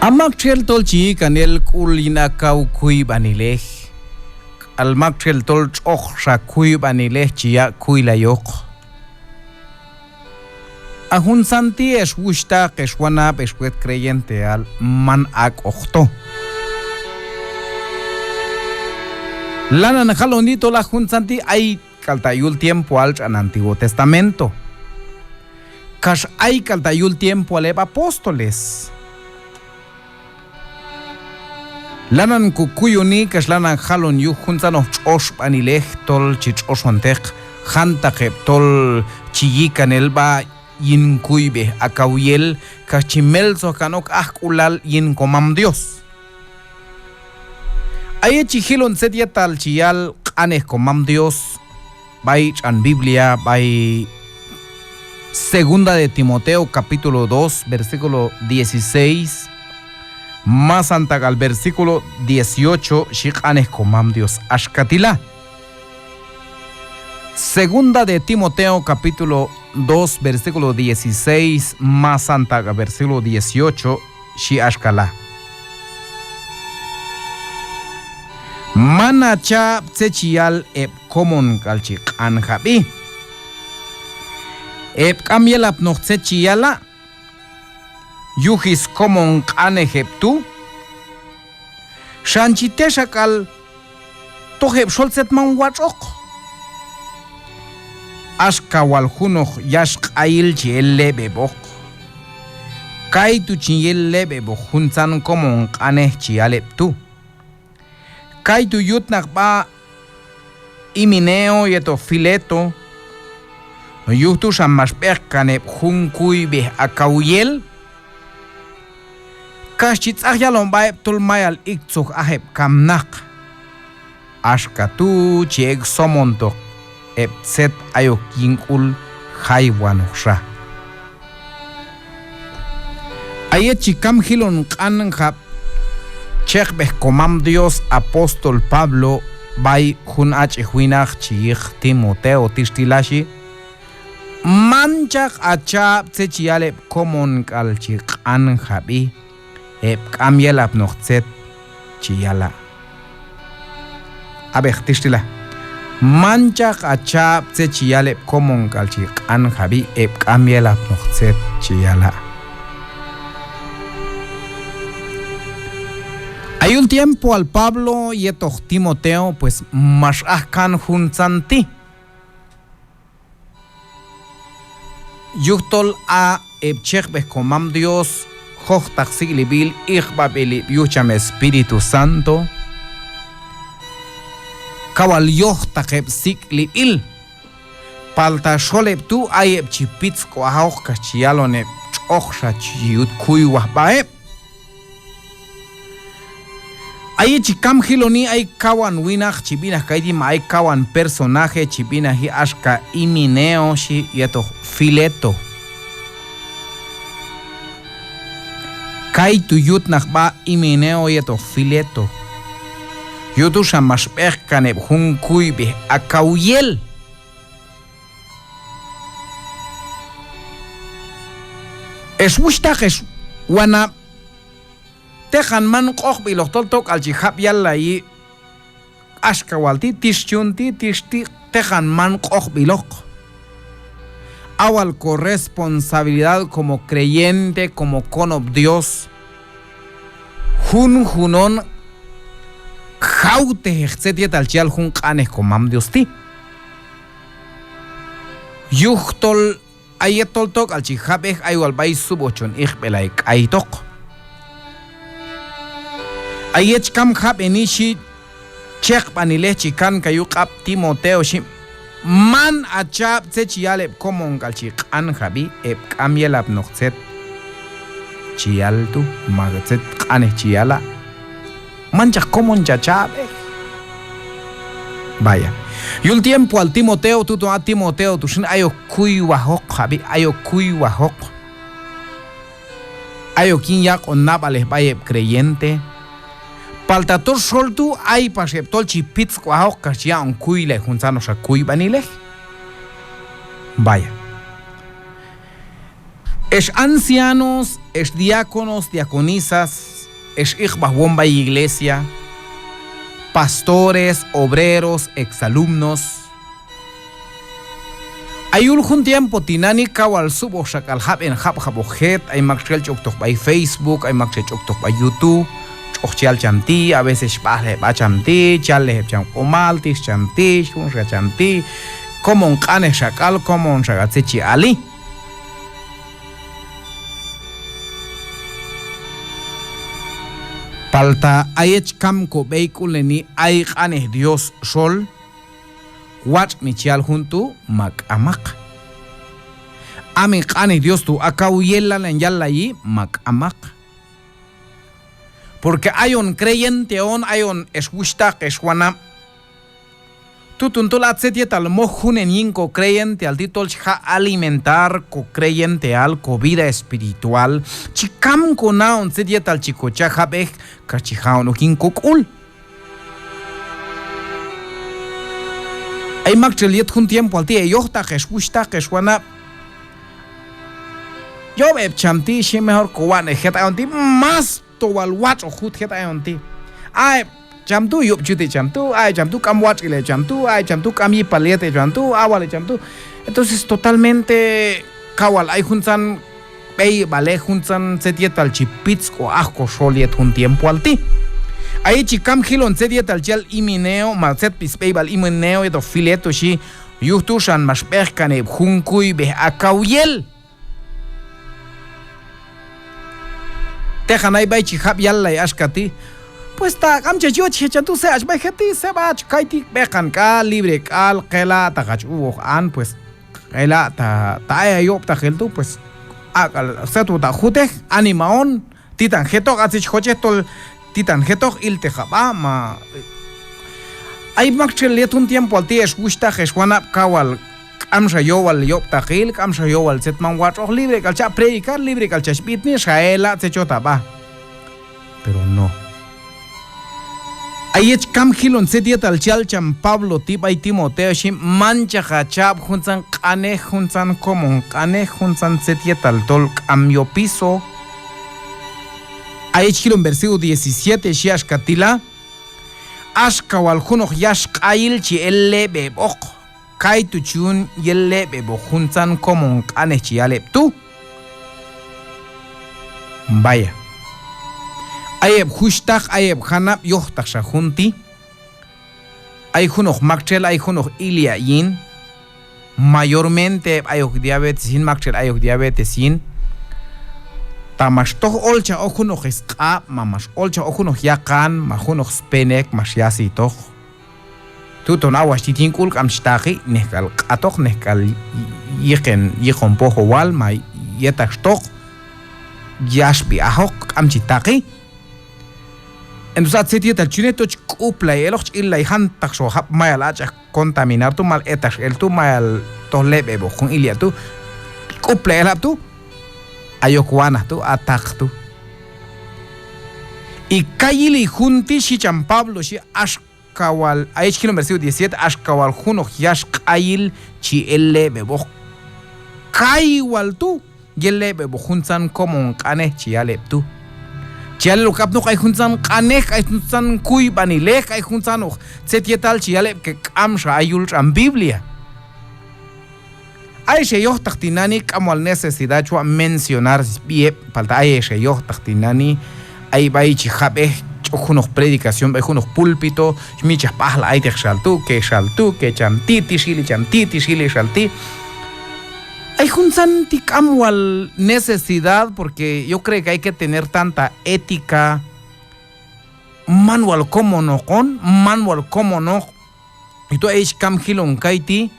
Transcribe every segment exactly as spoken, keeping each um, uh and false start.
A maktxel tol chi yi' kan el k'ul yin a kaw kuyb'anilej, k'al maktxel tol tx'oqxa kuyb'anilej chi yaq' kuylayoq. A juntzan ti' ex wuxhtaq, ex wanab', ex wet creyenteal, man ak'oq to. Lanan jaloni tol a juntzan ti' ay k'al ta' yul tiempoal tx'an Antiguo Testamento, kax ay k'al ta' yul tiempoal heb' apóstoles. Lanan kokuyoni kax lanan jalon yuj juntzanoq tx'oxb'anilej tol chi tx'oxonteq jantaq heb' tol chi yi' kan el b'a yin kuyb'ej a kaw yel kax chi meltzoj kan ok ajk'ulal yin Komam Dios. A yet chi jilon tzet yetal chi yal q'anej Komam Dios b'ay tx'an Biblia, b'ay Segunda de Timoteo capítulo dos, versículo dieciséis, masanta k'al versículo dieciocho, xhi q'anej Komam Dios axka ti' la. Segunda de Timoteo capítulo dos, versículo dieciséis, masanta k'al versículo dieciocho, xhi axka la. Man hachab' tzet chi yal heb' komon k'al chi q'anjab'i, heb' k'am yelapnoq tzet chi yala', yuj is komon q'anej heb' tu', xan chi texa k'al toj heb' xol tzet man watx'oq. Axka wal junoq yax q'ayil chi el leb'eb'oq. Kaytu' chin yel leb'eb'oq juntzan komon q'anej chi yal heb' tu'. Kaytu' yutnaq b'a Himeneo yetoq Fileto, yuj tu' xan max b'eq kan heb' jun kuyb'ej a kaw yel, kax chi tz'aj yalon b'a heb' tol mayal iktzoj aj heb' kamnaq. Axka tu' chi ek' somontoq heb' tzet ayok yin k'ul jaywanoqxa. A yet chi kam jilon q'anjab' chekb'ej Komam Dios apóstol Pablo b'ay jun ach'ej winaq chi yiq Timoteo, tix ti' la xhi: Manchaq hachab' tzet chi yal heb' komon k'al chi q'anjab'i, heb' k'am yelapnoq tzet chi yala'. Ab'ej, tix ti' la. Manchaq hachab' tzet chi yal heb' komon k'al chi q'anjab'i, heb' k'am yelapnoq tzet chi yala'. A yul tiempoal Pablo yetoq Timoteo, pues, max aj kan juntzan ti'. Yujtol a heb' chekb'ej Komam Dios, jojtaq sik'lib'il, ijb'ab'il heb' yuj cham Espíritu Santo, kawal yojtaq heb' sik'lib'il. Palta xol heb' tu' ay heb' chi pitzk'oj ajoq kax chi yalon heb' tx'oqxa chi yut kuywaj sb'a heb'. A yet chi kam jiloni, ay kawan winaq chi b'inaj kayti', ma ay kawan personaje chi b'inaji axka Himeneo xhi yetoq Fileto. Kaytu' yutnaq sb'a Himeneo yetoq Fileto. Yuj tu' xan max b'eq kan heb' jun kuyb'ej a kaw yel. Ex wuxhtaq, ex wanab', teqan man q'oqb'iloq tol tok'al chi jab' yallayi axka wal ti', tix chi yun ti', tix ti', teqan man q'oqb'iloq. A wal ko responsabilidad como creyente, como konob' Dios, junjun on jawtejeq tzet yetal chi yal jun q'anej Komam Dios ti'. Yujtol a yet tol tok'al chi jab'ej, ay wal b'ay sub'oj chon ijb'elay k'aytoq. A yet chi kam jab'eni, xhi chekb'anilej chi kan kan yuj q'ab' Timoteo, xhi: Man hachab' tzet chi yal heb' komon k'al chi q'anjab'i, heb' k'am yelapnoq tzet chi yal tu', ma tzet q'anej chi yala'. Manchaq komon cha chab'ej. Vaya. Yul tiempoal Timoteo tu', ton a Timoteo tu' xin ayok kuywajoq, jab'i, ayok kuywajoq. Ayok yin yaq'on nab'alej b'ay heb' creyente. Palta tol xol tu' ay pax heb' tol chi pitzk'oj ajoq kax chi yaq'on kuylay juntzanoqxa kuyb'anilej. Vaya. Ex ancianos, ex diáconos, diaconisas, ex iqb'ajwom b'ay iglesia, pastores, obreros, exalumnos. A yul jun tiempo tinani' kawal sub'oqxa k'al jab'en jab' jab'oq jet, ay maktxel chi oktoq b'ay Facebook, ay maktxel chi oktoq b'ay YouTube, tx'oq chi yal cham ti', a veces xb'ajlej heb' a cham ti', chi allej heb' cham q'umal, tix cham ti', xjunxa cham ti', komon q'anejxa k'al, komonxa k'al tzet chi ali. Palta a yet chi kam kob'eyk'ulneni, ay q'anej Dios xol, watx' mi chi yal jun tu' ma k'amaq. A mi q'anej Dios tu' a kaw yel lanan yallayi ma k'amaq. Porque ayon creyente on, ayon ex wuxhtaq, ex wanab'. Tutun tol a tzet yetal moj junen yin ko creyenteal ti' tol chi jaq' alimentar ko creyenteal, ko vida espiritual, chi kam ko naon tzet yetal chi kocha' jab'ej kax chi jaon ok yin ko k'ul. Ay maktxel yet jun tiempoal ti' e yojtaq, ex wuxhtaq, ex wanab', yob' heb' cham ti', xhi, mejor kowatx'nej jet ayon ti', más to wal watx'oq jut jet ayon ti'. A heb' cham tu' yob' chut heb' cham tu', a heb' cham tu' k'am watx'il heb' cham tu', a heb' cham tu' k'am yipal yet heb' cham tu', a wal heb' cham tu'. Entonces totalmente kawal ay juntzan b'eyb'alej, juntzan tzet yetal chi pitzk'oj aj ko xol yet jun tiempoal ti'. A yet chi kam jilon tzet yetal chi yal Himeneo, ma tzet sb'eyb'al Himeneo yetoq Fileto, xhi, yuj tu' xan max b'eqkan heb' jun kuyb'ej a kaw yel. Teqan ay b'ay chi jab' yallay axka ti': Pues ta k'am chach yochej heb' cham tu', seb'ach b'ay jet ti', seb'ach kayti', b'eqan k'al, libre k'al, qela' ta hach uwoq an, pues, qela' ta, ta ay ha yob'taqil tu', pues, ak'al tzet wal ta jutej, anima on, titan jetoq, a tzet chi jochej tol titan jetoq, ilteq ha b'a, ma. Ay maktxel yet jun tiempoal ti', ex wuxhtaq, ex wanab', kawal k'amxa yowal yob'taqil, k'amxa yowal tzet man watx'oq, libre k'al cha predicar, libre k'al chach b'itni, xa ela' tzet chot ha b'a. Pero no. A yet chi kam jilon tzet yetal chi yal cham Pablo ti' b'ay Timoteo, xhi, manchaq ha cha ab' juntzan q'anej, juntzan komon q'anej, juntzan tzet yetal tol k'am yopiso. A yet chi jilon versículo diecisiete, xhi axka ti' la: Axka wal junoq yax q'ayil chi el leb'eb'oq. Kaytu' chi yun yel leb'eb'oq juntzan komon q'anej chi yal heb' tu'. Vaya. Ay heb' juxhtaq, ay heb' janab' yojtaqxa jun ti'. Ay junoq maktxel, ay junoq ilya' yin. Mayormente heb' ayok diabetes yin, maktxel ayok diabetes yin. Ta max toj olchaj ok junoq sq'ab', ma max olchaj ok junoq yaqan, ma junoq spenek max yasitoq. Tuton a watx' tit yin k'ul k'am chi taqi, nej k'al q'atoq, nej k'al yiqen, yiqon pojowal, ma yetaxtoq, yaxb'i ajoq, k'am chi taqi. Entonces a tzet yetal chi yune' to chi k'uplay eloq, chi illay jantaqxoq jab' mayal ach'aj contaminar tu', mayal etax el tu', mayal toj leb'eb'oq jun ilya' tu', k'uplay el jab' tu', ayok wanaj tu', a taq tu'. Y kay yili jun ti', xhi cham Pablo, xhi, ax kawal, a yet chi jilon versículo diecisiete, axka wal junoq yax q'ayil chi el leb'eb'oq. Kay wal tu' yel leb'eb'oq juntzan komon q'anej chi yal heb' tu'. Chi yal el ok apnoq ay juntzan q'anej, ay juntzan kuyb'anilej, ay juntzanoq tzet yetal chi yal heb' que k'amxa ay yul tx'an Biblia. Ayex heyojtaq tinani', k'am wal necesidad chwa' mencionar sb'i heb', palta ayex heyojtaq tinani', ay b'ay chi jab'ej ch'ok junoq predicación b'ay junoq púlpito, mitx'chaj b'ajlay ayteq xal tu', que xal tu', que cham ti', tix yili cham ti', tix yili xal ti'. Ay juntzan ti' k'am wal necesidad, porque yo creo que hay que tener tanta ética, man wal komonoq on, man wal komonoq. Y to ayex kam jilon kayti',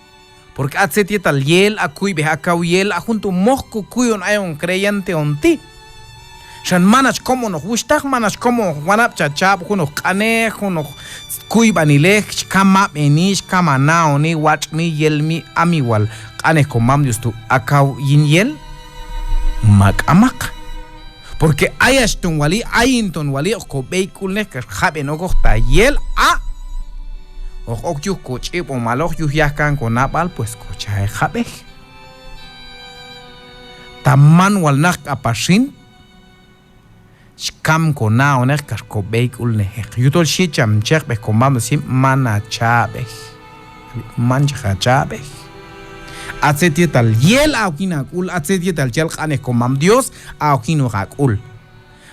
porque a tzet yetal yel, a kuyb'ej a kaw yel, a jun tu' moj kokuyon ayon creyente on ti'. Xan man hach komonoq wuxhtaq, man hach komonoq wanab', cha cha ab' junoq q'anej, junoq kuyb'anilej, chi kam hab'eni, chi kam hanaoni, watx' mi, yel mi, a mi wal q'anej komam Dios tu' a kaw yin yel, ma k'amaq. Porque ayach ton wali, ayin ton wali hoq kob'eyk'ulnej kax jab'en okoq ta yel, a hoq ok yuj koch'ib'omaloq, yuj yajkan konab'al, pues kocha' hejab'ej. Ta man wal naq k'apax xin, chi kam ko naoneq kax ko b'eyk'ulnejeq. Yujtol xhi cham chekb'ej ko mam Dios xin: man hach hab'ej. Manchaq hach hab'ej. A tzet yetal yel, a ok yin ha k'ul, a tzet yetal chi yal q'anej ko mam Dios, a ok yin ok ha k'ul.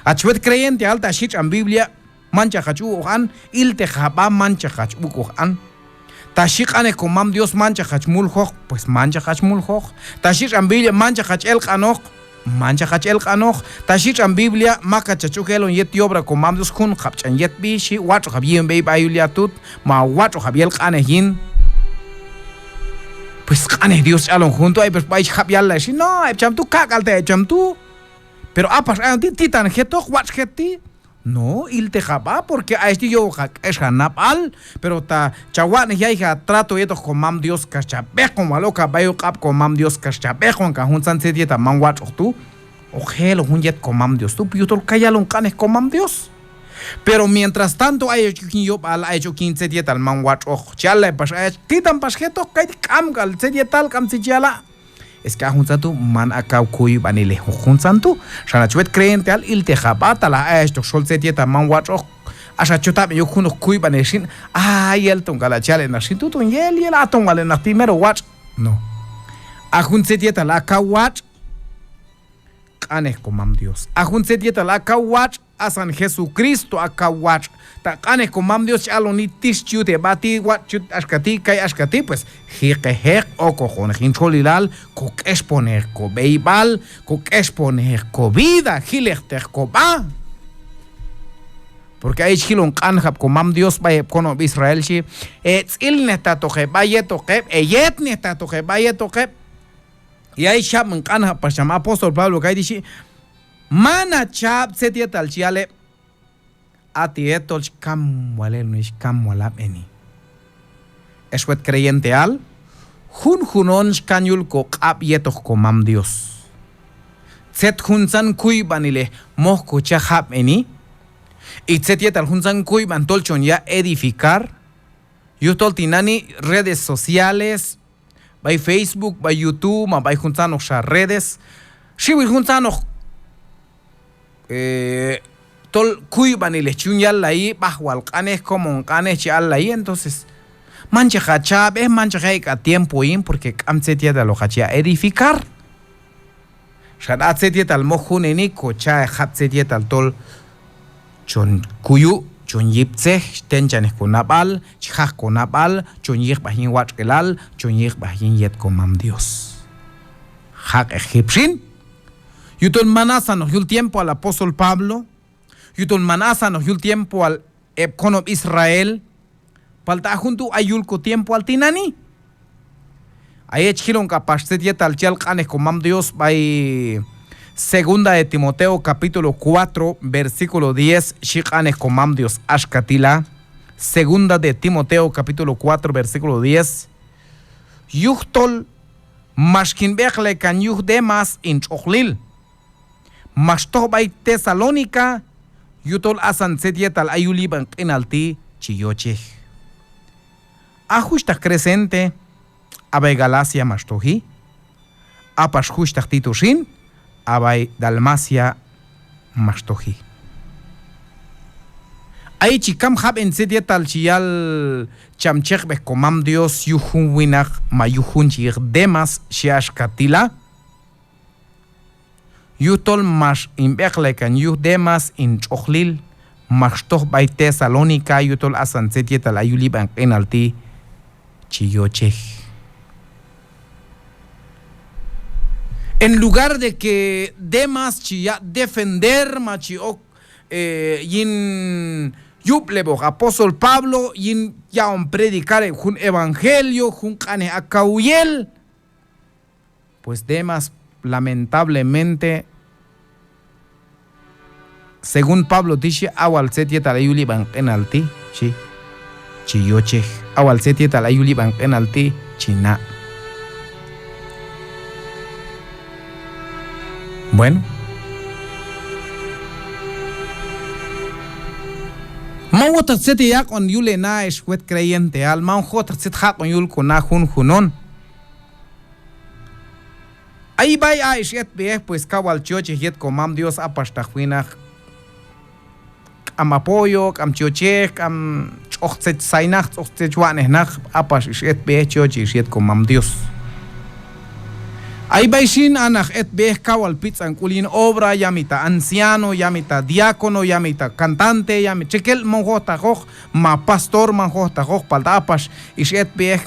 Hach wet creyenteal, ta xhi tx'an Biblia, manchaq hach uk'oq an, ilteq ha b'a, manchaq hach uk'oq an. Ta xhi q'anej ko mam Dios, manchaq hach muljoq, pues manchaq hach muljoq. Ta xhi tx'an Biblia, manchaq hach elq'anoq, manchaq hach elq'anoq. Ta xhi tx'an Biblia, mak hach hach ok elon yet yobra ko mam Dios, junoqab' ch'an yetb'i, xhi, watx'oqab' yi'on b'ey b'a yul yatut, ma watx'oqab' yel q'anej yin. Pues q'anej Dios chi alon jun tu', ay pax b'ay chi jab' yallay xin, no, heb' cham tu', kak'alta' heb' cham tu'. Pero a pax ayon ti', titan jetoq, watx' jet ti'. No, ilteq ha b'a, porque a hech ti' yokoq ha k'ex ha nab'al, pero ta cha watx'nej yayji ha trato yetoq ko mam Dios kax cha b'eqon wal ok ha b'a yul q'ab' ko mam Dios kax cha b'eqon kan juntzan tzet yetal man watx'oq tu', hoq je' elon jun yet ko mam Dios tu', yujtol kay yalon q'anej ko mam Dios. Pero mientras tanto, a hech ok yin yob'al, a hech ok yin tzet yetal man watx'oq, chi allay pax a hech, titan pax jetoq, kay ti' k'am k'al tzet yetal, k'am tzet chi yala'. Es que a juntzan tu' man a kaw kuyb'anilej juntzan tu'. Xan hach wet creyenteal, ilteq ha b'a, talaj a hech toq xol tzet yetal man watx'oq, axa chot hab'en yok junoq kuyb'anilej xin, a yel ton k'al hach yal heb' naq xin, tu' ton yel, yel, a ton wal heb' naq ti' mero watx'. No. A jun tzet yetal a kaw watx', q'anej ko mam Dios. A jun tzet yetal a kaw watx', asan Jesucristo a kaw watx'. Ta q'anej ko mam Dios chi aloni tix chi yut heb'a ti', watx' chi yut axka ti', kay axka ti', pues jiqejeq, okoqoneq yin txolilal, ko k'exponejeq ko b'eyb'al, ko k'exponejeq ko vida, jilejteq ko b'a. Porque a yich jilon q'anjab' ko mam Dios b'ay heb' konob' Israel, xhi, e tz'ilnej ta toq heb'a yetoq heb', e yetnej ta toq heb'a yetoq heb'. Y a yich jab'en q'anjab' pax cham apóstol Pablo kay ti', xhi, man hach hab' tzet yetal chi yal heb'. A ti' yet tol chi kam wal eloni, chi kam wal hab'eni. Ex wet creyenteal, junjun on chi kan yul ko q'ab' yetoq ko mam Dios. Tzet juntzan kuyb'anilej moj ko cha' hab'eni, y tzet yetal juntzan kuyb'an tol chon yaq' edificar, yujtol tinani' redes sociales, b'ay Facebook, b'ay YouTube, ma b'ay juntzanoqxa redes, xiwil juntzanoq, eh, tol kuyb'anilej chi yun yallayi, b'ajwal q'anej, komon q'anej chi allayi, entonces manchaq hach hab'ej, manchaq heyek' ha tiempo yin, porque k'am tzet yetal hoq hach yaq' edificar. Xan a tzet yetal moj juneni, ko cha'ej jab' tzet yetal tol chon kuyu', chon yiptzej, chi tenchanej ko nab'al, chi jaq ko nab'al, chon yiqb'ej yin watx'ilal, chon yiqb'ej yin yet ko mam Dios. Jaq'eq jip xin. Yujtol man asanoq yul tiempoal apóstol Pablo, yujtol man asanoq yul tiempoal heb' konob' Israel, palta a jun tu' ay yul ko tiempoal tinani'. A yet chi jilon k'apax tzet yetal chi yal q'anej ko mam Dios b'ay Segunda de Timoteo capítulo cuatro, versículo diez, xhi q'anej ko mam Dios axka ti' la. Segunda de Timoteo capítulo cuatro, versículo diez. Yujtol max kin b'eqlay kan yuj Demas hin tx'oqlil, max toj b'ay Tesalónica, yujtol asan tzet yetal ay yul yib'an q'inal ti' chi yochej. A juxhtaq Crescente, a b'ay Galacia max toji, a pax juxhtaq Tito xin, a b'ay Dalmacia max toji. A yich chi kam jab'en tzet yetal chi yal cham chekb'ej ko mam Dios yuj jun winaq ma yuj jun chi yiq Demas, xhi axka ti' la. Yujtol max hin b'eqlay kan yuj Demas hin tx'oqlil, max toj b'ay Tesalónica, yujtol asan tzet yetal ay yul yib'an q'inal ti' chi yochej. En lugar de que Demas chi yaq' defender ma chi ok, eh, yin yub'leb'oq apóstol Pablo, yin yaq'on predicar heb' jun evangelio, jun q'anej a kaw yel, pues Demas, lamentablemente, según Pablo ti' xhi, a wal tzet yetal ay yul yib'an q'inal ti' xhi, chi yochej. A wal tzet yetal ay yul yib'an q'inal ti' chi na'. Bueno. Man wojtaq tzet heyaq'on yul hena, ex wet creyenteal, man wojtaq tzet jaq'on yul ko na junjun on. Ay b'ay a ix etb'ihej, pues, kaw wal chi yochej yet ko mam Dios a paxtaq winaq k'am apoyo, k'am chi yochej, k'am tx'oq tzet saynaq, tx'oq tzet watx'nej naq, a pax ix etb'ej chi yochej ix yet komam Dios. Ay b'ay xin a naq etb'ej kaw wal pitz'an k'ul yin obra, yamita anciano, yamita diácono, yamita cantante, yami txekel, man jojtaqoq, ma pastor man jojtaqoq, palta a pax ix etb'ej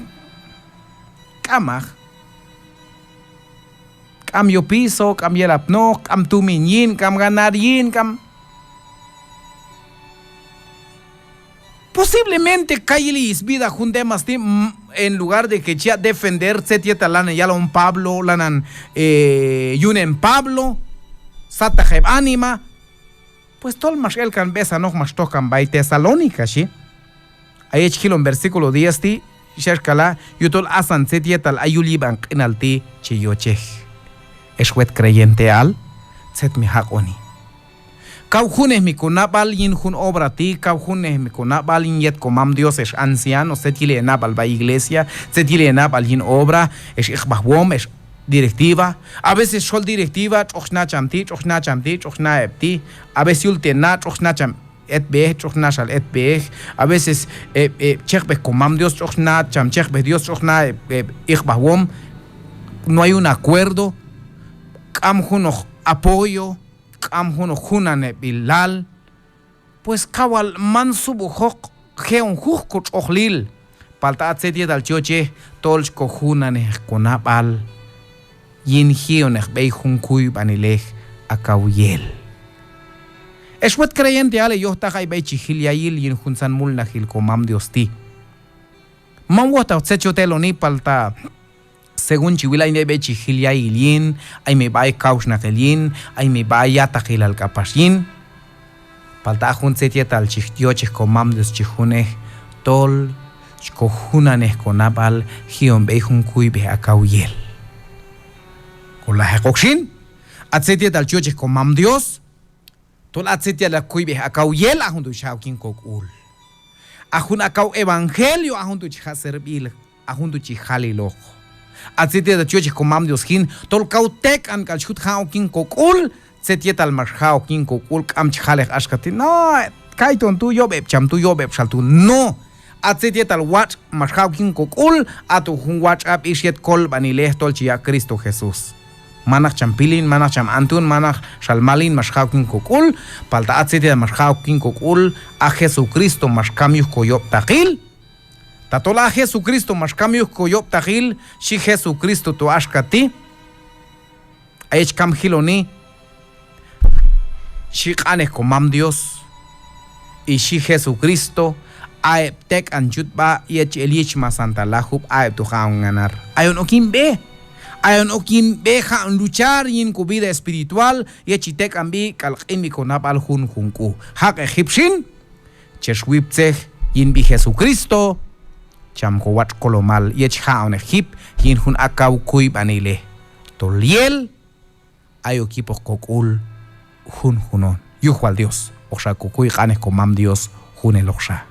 k'amaq. K'am yopiso, k'am yelapnoq, k'am tumin yin, k'am ganar yin, k'am. Posiblemente kay yili svida jun Demas ti', mm, en lugar de que chi yaq' defender tzet yetal lanan yalon Pablo, lanan, eh, yunen Pablo, sataq heb' anima, pues tol max elkan b'esanoq, max tojkan b'ay Tesalónica, xhi. A yet chi jilon versículo diez ti', xhi axka la', yujtol asan tzet yetal ay yul yib'an q'inal ti' chi yochej. Ex wet creyenteal, tzet mi jaq'oni. Kaw junnej mi konab'al yin jun obra ti', kaw junnej mi konab'al yin yet komam Dios, ex anciano, tzet yili henab'al b'ay iglesia, tzet yili henab'al yin obra, ex iqb'ajwom, ex directiva. A veces xol directiva, tx'oq chi na cham ti', tx'oq chi na cham ti', tx'oq chi na heb' ti'. A veces yul te' na, tx'oq chi na cham etb'ej, tx'oq chi na xal etb'ej. A veces, eh, eh, chejb'ej komam Dios, tx'oq chi na cham chejb'ej Dios, tx'oq chi na, eh, eh, iqb'ajwom. No hay un acuerdo, k'am junoq apoyo, k'am junoq junaneb'ilal. Pues kaw wal man sub'ujoq je'on juj kotx'oqlil. Palta a tzet yetal chi yochej tol chi kojunanej konab'al yin ji'onej b'ey jun kuyb'anilej a kaw yel. Ex wet creyenteal, heyojtaq, ay b'ay chi jil yayil yin juntzan mulnajil komam Dios ti'. Man wojtaqoq tzet chi yut eloni, palta según chi wil, ay mi b'ay chi jil yayil yin, ay mi b'ay kawxnaqil yin, ay mi b'ay ya'taqilal k'apax yin. Palta a jun tzet yetal chi yochej komam Dios chi junej, tol chi kojunanej konab'al ji'on b'ey jun kuyb'ej a kaw yel. Kolajeqoq xin, a tzet yetal chi yochej komam Dios, tol a tzet yetal kuyb'ej a kaw yel, a jun tu' chi ja' ok yin kok'ul. A jun a kaw evangelio, a jun tu' chi ja' servil, a jun tu' chi jaliloq. A tzet yetal chi yochej komam Dios jin, tol kaw tek'an k'al chi jut ja' ok yin kok'ul. Tzet yetal max ja' ok yin kok'ul, k'am chi jalej axka ti': no, kayton tu', yob' heb' cham tu', yob' heb' xal tu'. No. A tzet yetal watx' max ja' ok yin kok'ul, a tu' jun watx' a b'ix yet kolb'anilej tol chi yaq' Cristo Jesús. Manaq cham pilin, manaq cham antun, manaq xal malin max ja' ok yin kok'ul, palta a tzet yetal max ja' ok yin kok'ul, a Jesucristo max kam yuj koyob'taqil. Tatol a Jesucristo max kam yuj koyob'taqil, xhi Jesucristo tu' axka ti': A yet chi kam jiloni, xhi q'anej komam Dios, y xhi Jesucristo: a heb' tek'an chi yut sb'a yet chi el yichmasantaq lajub', a heb' tu' ja'on ganar. Ayon ok yin b'e, ayon ok yin b'e ja'on luchar yin ko vida espiritual yet chi tek'anb'i k'al q'inb'i konab'al junjun k'u. Jaq'eq jip xin, chex wiptzej yin sb'i Jesucristo, cham kowatx' kolomal, yet chi ja'oneq jip yin jun a kaw kuyb'anilej tol yel ayok yipoq kok'ul junjun on. Yuj wal Dios, hoqxa kokuy q'anej komam Dios juneloqxa.